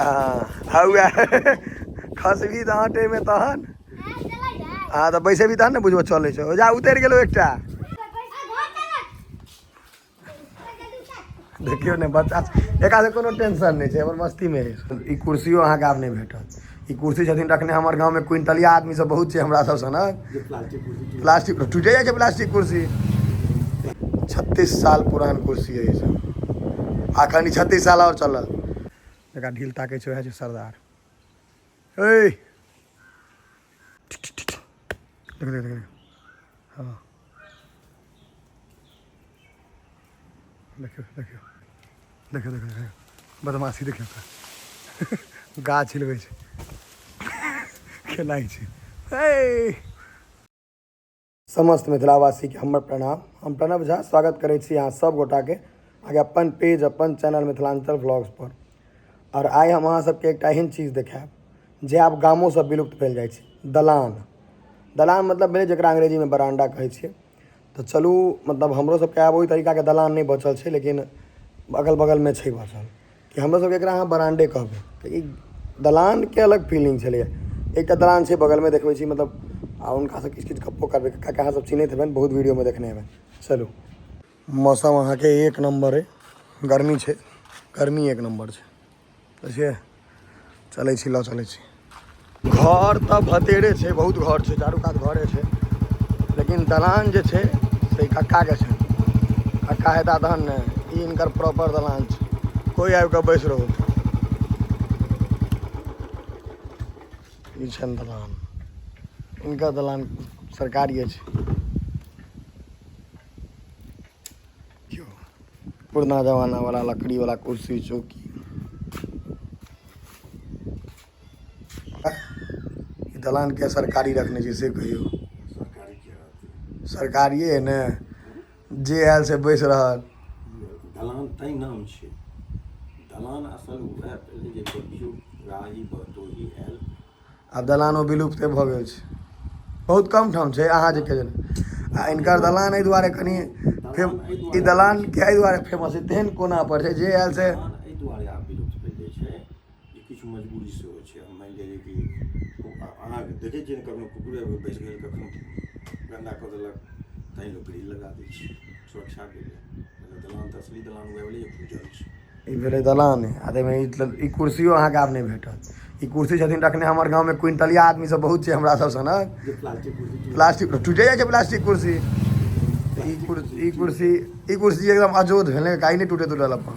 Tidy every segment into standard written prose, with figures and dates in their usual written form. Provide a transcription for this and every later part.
हँ हौआ खसबी तऽ आँटेमे तहन। हँ तऽ बैसेबी तहन ने बुझबो चलै छै। जा उतरि गेलौ एकटा। देखियौ ने बच्चा एकरा से कोनो टेंशन नहि छै, हमर मस्तीमे है। ई कुर्सियो अहाँके आब नहि भेटत। ई कुर्सी छथिन रखने हमर गाँवमे क्विंटलिया आदमी सब बहुत छै हमरा सब सनक। प्लास्टिक टूटे जाइ छै प्लास्टिक कुर्सी। 36 साल पुरान कुर्सी है ई सब, अखन ई 36 साल आओर चलत। एकरा ढील ताकै छै वएह छै सरदार। ए देख देख देख, हँ देखियौ देखियौ देखियौ देखियौ देखियौ बदमाशी देखियौ, गाछ हिलबै छै, खेलाइ छै। ए समस्त मिथिलावासीके हमर प्रणाम। हम प्रणव झा स्वागत करै छी अहाँ सब गोटाके अहाँके अपन पेज अपन चैनल मिथिलाञ्चल व्लॉग्स पर। आओर आइ हम अहाँ सबके एकटा एहन चीज देखायब जे आब गामोसँ विलुप्त भेल जाइ छै, दलान। दलान मतलब भेलै जकरा अंग्रेजीमे बरामदा कहै छियै। तऽ चलू मतलब हमरो सबके आब ओहि तरीकाके दलान नहि बचल छै, लेकिन अगल बगलमे छै बचल कि हमरो सबके एकरा अहाँ बरामदे कहबै। तऽ ई दलानके अलग फीलिंग छलैए। एकटा दलान छै बगलमे, देखबै छी मतलब, आ हुनकासँ किछु किछु गप्पो करबै। कक्का अहाँ सब चिन्हैत हेबनि, बहुत वीडियोमे देखने हेबनि। चलू, मौसम अहाँके एक नम्बर अइ, गर्मी छै, गर्मी एक नम्बर छै। तऽ से चलै छी, लऽ चलै छी। घर तऽ भतेरे छै, बहुत घर छै, चारू कात घरे छै, लेकिन दलान जे छै से कक्काके छै। कक्का हेता तहन ने, ई हिनकर प्रॉपर दलान छै, कोइ आबि कऽ बैस रहू। ई छनि दलान, हिनकर दलान सरकारिए छै। पुरना जमाना वाला लकड़ी वाला कुर्सी चौकी। दलान के सरकारी रखने छै से कहियौ? सरकारिए है ने, जे आयल से बैस रहल। दलान तैं नाम छै दलान, असल वएह पहिले जे केओ राही बटोही आयल। आब दलानो विलुप्ते भऽ गेल छै, बहुत कम ठाम छै अहाँ जे कहै। आ हिनकर दलान एहि दुआरे कनि फेम, ई दलान के एहि दुआरे फेमस छै, तेहन कोना पर छै जे आयल से। दलान एहि दुआरे आब विलुप्त भेल जाइ छै जे किछु मजबूरी सेहो छै। मानि लिअ जे कि अहाँके देखै छियै ने, कखनो कुकुरे आबि कऽ बैसि गेल, कखनो गन्दा कऽ देलक, तैँ लोक ग्रिल लगा दै छै सुरक्षाके लेल। दलान तऽ असली दलान वएह भेलै जे खुजल छै। ई भेलै दलान। आ ताहिमे ई कुर्सियो अहाँके आब नहि भेटत। ई कुर्सी छथिन रखने हमर गाँवमे क्विंटलिया आदमी सब बहुत छै हमरा सब सनक। प्लास्टिक टूटे जाइ छै प्लास्टिक कुर्सी। ई कुर्सी ई कुर्सी ई कुर्सी एकदम अजोध भेलै, काई नहि टूटे टूटल अपन।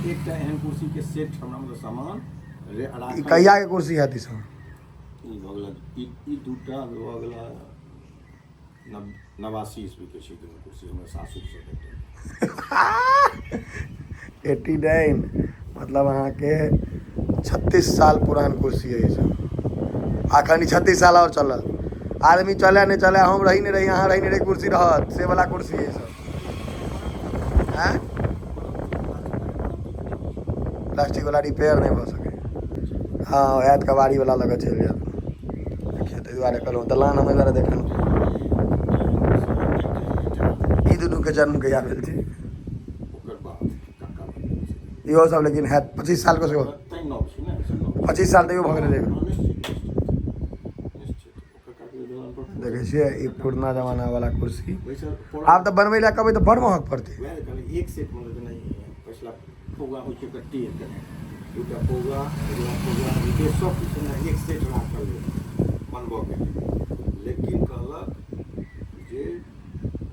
एकटा एहन कुर्सी के सेट हमरा मतलब सामान। ई कहिया के कुर्सी हैत ई सब? ई भऽ गेल ई दूटा भऽ गेल 89 ईस्वी के छै दुनू कुर्सी, हमरा सासुरसँ भेटल। 89 मतलब अहाँके 36 साल पुरान कुर्सी है ई सब। अखन ई 36 साल आओर चलत। आदमी चलै नहि चलै, हम रही नहि रही, अहाँ रही नहि रही, कुर्सी रहत से वाला कुर्सी है ई सब। आँय, प्लास्टिक वाला रिपेयर नहि भऽ सकै। हँ, आयत कबाड़ी वाला लऽ कऽ चलि जायत। देखियौ, ताहि दुआरे कहलहुँ दलान हम एहि दुआरे देखलहुँ। ई दुनूके जन्म कहिया भेल छै? इहो सब लेकिन हैत 25 साल के सेहो, 25 साल तैयो भऽ गेलै। देखै छियै ई पुरना जमाना वाला कुर्सी। आब तऽ बनबै लए कहबै तऽ बड़ महग पड़तै। एक सेट मतलब जेना पछिला पौआ होइ छै, ओकर टेर कने दूटा पौआ, अगिला पौआ, सब किछु एक सेट राखल रहै बनबऽके लेल, लेकिन कहलक जे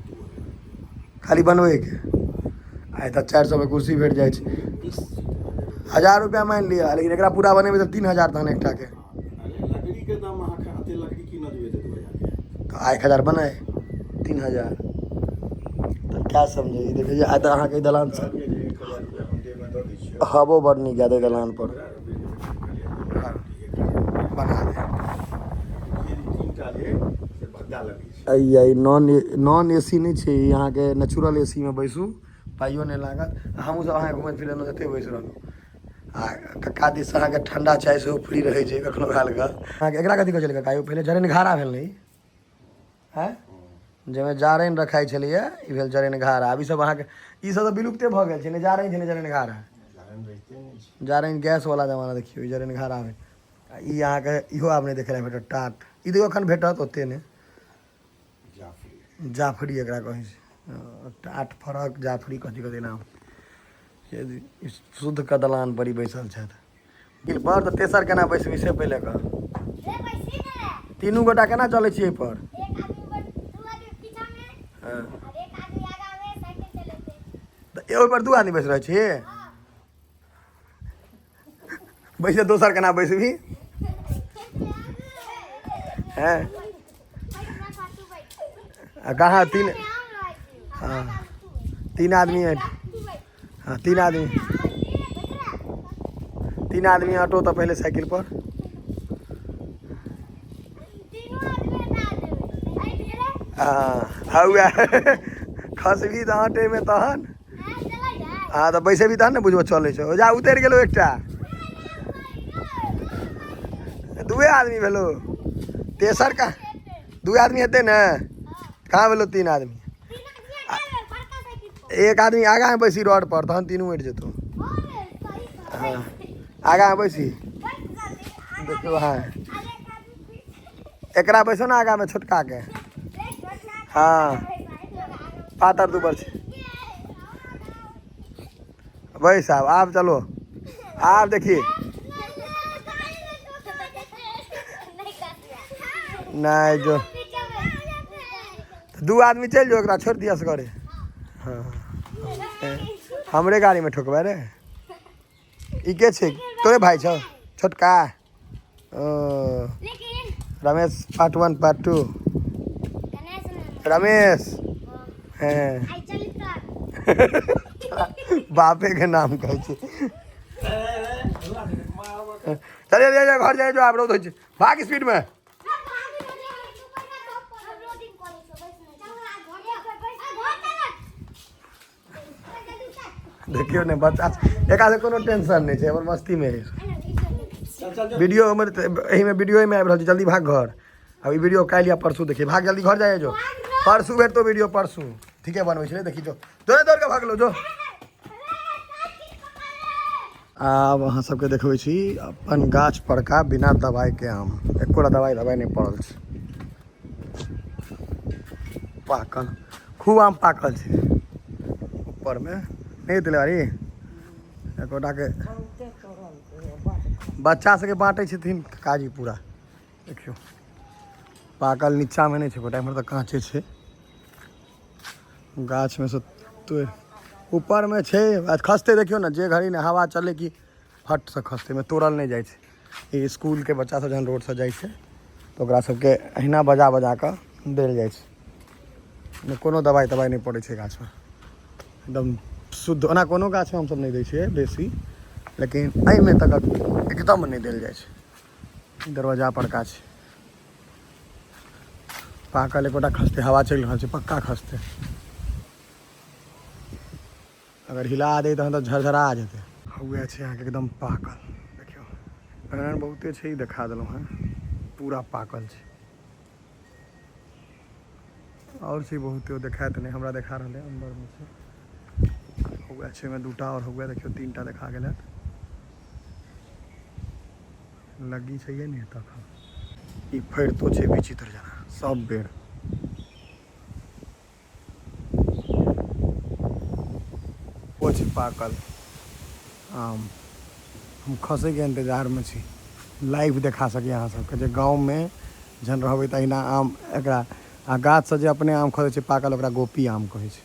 2000 खाली बनबैके। आइ तऽ 400 मे कुर्सी भेट जाइ छै। 1000 रुपया मानि लिअ, लेकिन एकरा पूरा बनेबै तऽ 3000 तहन एकटाके। लकड़ीके दाम अहाँ एते लकड़ी कीनऽ जेबै तऽ 2000। तऽ 1000 बनाय 3000 तऽ क्या समझे। ई देखै छियै, आइ तऽ अहाँके दलान से हवो बड़ नीक आयत। एहि दलान पर बना दे। अइ नॉन ए सी नहि छै ई, अहाँके नेचुरल ए सी मे बैसू, पाइयो नहि लागत। हमहूँ सब अहाँके घुमैत फिरैत एतै बैस रहलहुँ। आ कक्का दिससँ अहाँके ठण्डा चाय सेहो फ्री रहै छै कखनो कालके अहाँके। एकरा कथी कहै छलै कक्का? यौ, पहिले जरैन घारा भेल ने ई? आँय, जाहिमे जारनि रखाइ छलैए, ई भेल जरैन घारा। आब ई सब अहाँके ई सब तऽ विलुप्ते भऽ गेल छै ने, जारनि छै ने जरैन घारा। जारनि गैस वाला जमाना देखियौ, ई जारनि घड़ा मे। आ ई अहाँके इहो आब नहि देखै लए भेटत टाट। ई देखियौ एखन भेटत ओते नहि। जाफरी। जाफरी एकरा कहै छै। टाट फरक जाफरी कथी कथी नाम। शुद्ध के दलान पर ई बैसल छथि। पर तऽ तेसर केना बैसबी से पहिले कह। तीनू गोटा केना चलै छियै एहि पर? हँ। तऽ ओहि पर दू आदमी बैस रहल छियै? बैसे दोसर केना बैसबी? हैं? आ कहाँ तीन, हाँ तीन आदमी है। हाँ तीन आदमी, तीन आदमी ऑटो तऽ पहिले साइकिल पर। हाँ हौआ खसबी तऽ आटे में तहन। हाँ तऽ बैसेबी तहन ने बुझबो चलै छै। जा उतरि गेलो एकटा, दुए आदमी भेलो। तेसर का दू आदमी हेतै ने? कहाँ भेलो तीन आदमी? एक आदमी आगाँ मे बैसी रोड पर, तहन तीनू उठि जेतौ। हाँ आगाँ मे बैसी। देखियौ, हाँ एकरा बैसो ने आगाँ मे, छोटका के। हाँ पातर दुबर छै। बैस आब, आब चलो। आब देखिए नहीं जो दू आदमी चलि जो, एकरा छोड़ि दिअ असगरे। हाँ हमरे गाड़ी में ठोकबै रे। ई के छै? तोरे भाई छौ छोटका? ओ Ramesh part 1 part 2। Ramesh हैं बापे के नाम कहै छै। चल चल घर जाए जो, आब रौद होइ छै, भाग स्पीड में। देखियौ ने बच्चा, एकरा से कोनो टेंशन नहि छै, हमर मस्ती में है। वीडियो हमर एहिमे वीडियोमे आबि रहल छै। जल्दी भाग घर। आब ई वीडियो काल्हि या परसू देखिए। भाग जल्दी घर जाए जो, परसू भेटतो वीडियो, परसू ठीके बनबै छलै। देखी जो, दौड़े दौड़ के भागलो जो। आब अहाँ सबके देखबै छी अपन गाछ परका बिना दवाइके आम। एकोटा दवाई दवाई नहि पड़ल छै। पाकल खूब आम पाकल छै ऊपरमे। नहि देले अरे एकोटाके बच्चा सबके बाँटै छथिन काजी पूरा। देखियौ पाकल नीचाँमे नहि छै, गोटा एम्हर तऽ काँचे छै। गाछमे से तोड़ि ऊपरमे छै, खसतै। देखियौ ने जे घड़ी ने हवा चलै कि फटसँ खसतै, ओहिमे तोड़ल नहि जाइ छै। ई स्कूलके बच्चा सब जहन रोडसँ जाइ छै तऽ ओकरा सबके अहिना बजा बजा कऽ देल जाइ छै। कोनो दवाइ तवाइ नहि पड़ै छै गाछमे, एकदम शुद्ध। ओना कोनो गाछमे हमसब नहि दै छियै बेसी, लेकिन एहिमे तक एकदम नहि देल जाइ छै। दरवाजा परका छै पाकल, एकोटा खसतै। हवा चलि रहल छै, पक्का खसतै। अगर हिला दे तहन तऽ झरझरा जेतै। उएह छै अहाँके एकदम पाकल। देखियौ एहन बहुते छै, देखा देलहुँ हेँ, पूरा पाकल छै। आओर छै बहुते, देखायत नहि, हमरा देखा रहल है अन्दरमे छै। उएह छै, ओहिमे दूटा आओर हुए। देखियौ तीनटा देखा गेल हैत। लग्गी छैहे नहि तखन। ई फड़ितो छै विचित्र जेना सब बेर। ओ छै पाकल आम। हम खसैके इंतजारमे छी, लाइव देखा सकी अहाँ सबके जे गाँवमे जहन रहबै तऽ अहिना आम एकरा आ गाछसँ जे अपने आम खसै छै पाकल, ओकरा गोपी आम कहै छै।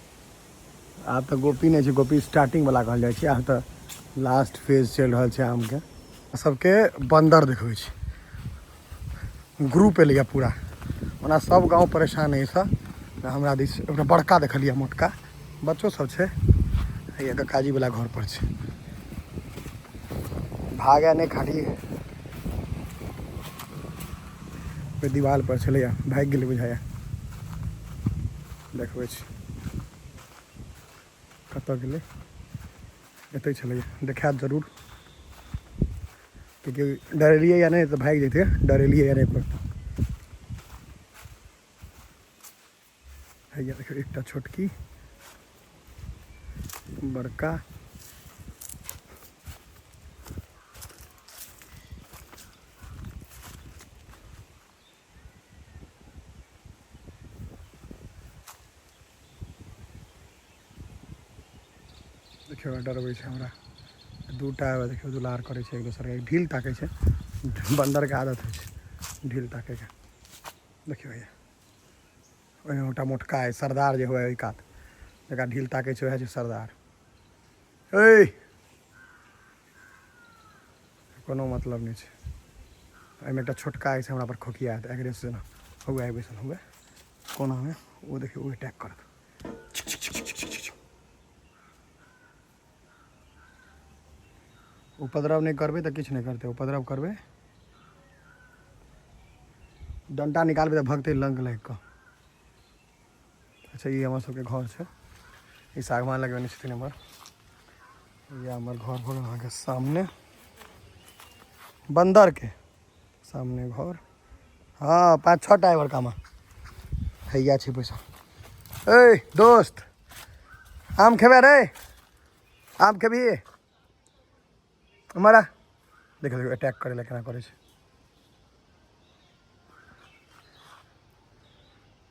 आब तऽ गोपी नहि छै, गोपी स्टार्टिंग वाला कहल जाइ छै। आब तऽ लास्ट फेज चलि रहल छै आमके। सबके बन्दर देखबै छै, ग्रुप एलैए पूरा। ओना सब गाँव परेशान एहिसँ, हमरा दिस एकटा बड़का देखलियै मोटका, बच्चो सब छै। हैया ककाजी वाला घर पर छै। भागै नहि खाली, ओहि दीवाल पर छलैया, भागि गेलै बुझाइया। देखबै छी कतऽ गेलै। एतै छलैया, देखायत जरूर। कियाकि डरेलियै या नहि तऽ भागि जैतै, डरेलियै या नहि पर। हैया देखियौ एकटा छोटकी बड़का। देखियौ डरबै छै हमरा। दूटा देखियौ दुलार करै छै एक दोसरके, ढील ताकै छै। बन्दरके आदत होइ छै ढील ताकैके। देखियौ भैया ओहिमे एकटा मोटका अइ सरदार जे हुए ओहि कात, जकरा ढील ताकै छै वएह छै सरदार। ऐ कोनो मतलब नहि छै। एहिमे एकटा छोटका अछि हमरा पर खोकियात एग्रेस जेना हुए बैसल हुए कोनामे, ओ देखियौ ओ अटैक करत। उपद्रव नहि करबै तऽ किछु नहि करतै, उपद्रव करबै डंटा निकालबै तऽ भगतै लंक लागि कऽ। अच्छा ई हमर सबके घर छै, ई सागवान लगबेने छथिन हमर। इएह हमर घर भऽ गेल अहाँके सामने, बन्दरके सामने घर। हँ 5-6 टा बड़कामे हैया छै पैसा। ए दोस्त आम खेबै रे? आम खेबही? हमारा देखो देखो अटैक करे ला केना करे छै,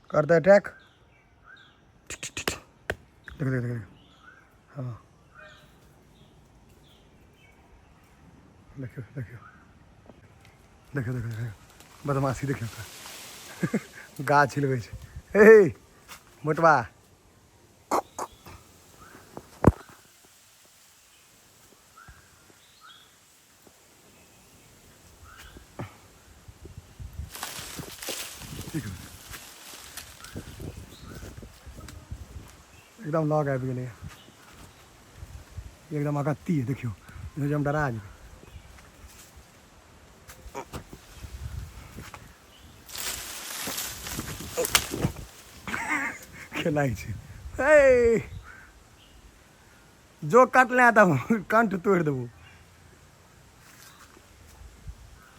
करते अटैक। देखो देखो देखो, हाँ देखियो देखियो देखियो देखियो देखियो बदमाशी देखियो, गाछ हिलबै छै। हे मोटबा एकदम लग आबि गेलै, एकदम अगत्ती है। देखियौ जे हम डरा जेबै। खेलाइ छै। हे जो काटले तऽ कंठ तोड़ि देबो।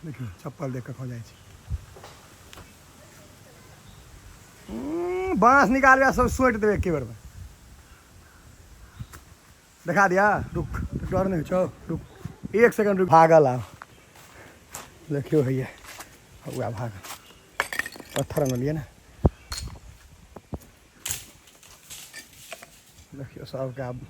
देखियौ चप्पल देख कऽ खो जाइ छै। बाँस निकालबै सब सोटि देबै एके बेरमे। देखा दिया, रुक, डर नहि होइ छौ? रुक एक सेकंड रुक। भागल आब देखियौ हैया वएह भागल। पत्थर अनलियै ने। देखियौ सबके आब